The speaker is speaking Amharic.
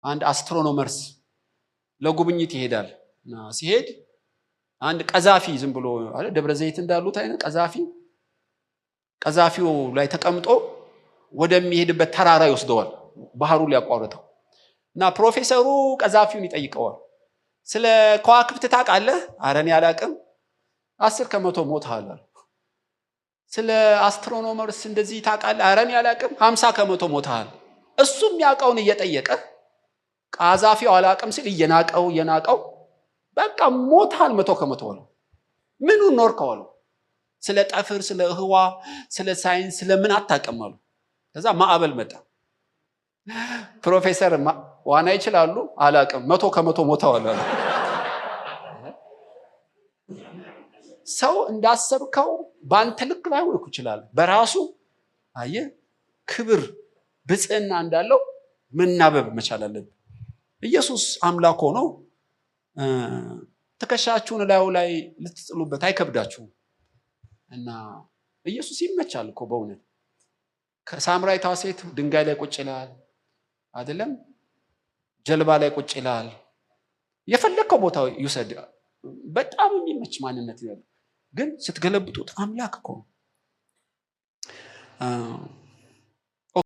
አንድ astronomers ለጉብኝት ይሄዳል እና ሲሄድ አንድ ቀዛፊ ዝም ብሎ ደብረ ዘይት እንዳሉት አይነት ቀዛፊ ቀዛፊው ላይ ተቀምጦ ወደሚሄድበት ተራራ ይወስደዋል፣ ባህሩ ሊያቋርጠው። እና ፕሮፌሰሩ ቀዛፊውን ይጠይቀዋል። ስለ ከዋክብት ታውቃለህ? ኧረ እኔ አላውቅም። 10% ሞተሃል አለው። ስለ astronomers እንደዚህ ታውቃለህ? ኧረ እኔ አላውቅም። 50% ሞተሃል። እሱም ያውቀውን እየጠየቀ ቀዛፊው አላውቅም ሲል እየናቀው እየናቀው በቃ ሞተሃል 100% አለው። ምኑን ኖርከው አለው። ስለ ጠፈር፣ ስለ ህዋ፣ ስለ ሳይንስ፣ ስለ ምን አታውቅም አሉ። ከዛ ማዕበል መጣ። ፕሮፌሰር ዋና ይችላሉ? አላውቅም። 100% ሞተዋል አሉ። ሰው እንዳሰብከው በአንተ ልክ ላይሆን ይችላል። በራሱ አየህ ክብር ብጽዕና እንዳለው መናበብ መቻል አለብን። ኢየሱስ አምላክ ሆኖ ትከሻችሁን ላዩ ላይ ልትጥሉበት አይከብዳችሁም። እና ኢየሱስ ይመቻል እኮ በእውነት። ከሳምራዊቷ ሴት ድንጋይ ላይ ቁጭ ይላል አይደለም? ጀልባ ላይ ቁጭ ይላል። የፈለከው ቦታ ይውሰድ። በጣም የሚመች ማንነት ያለው ግን ስትገለብጡት አምላክ እኮ ነው።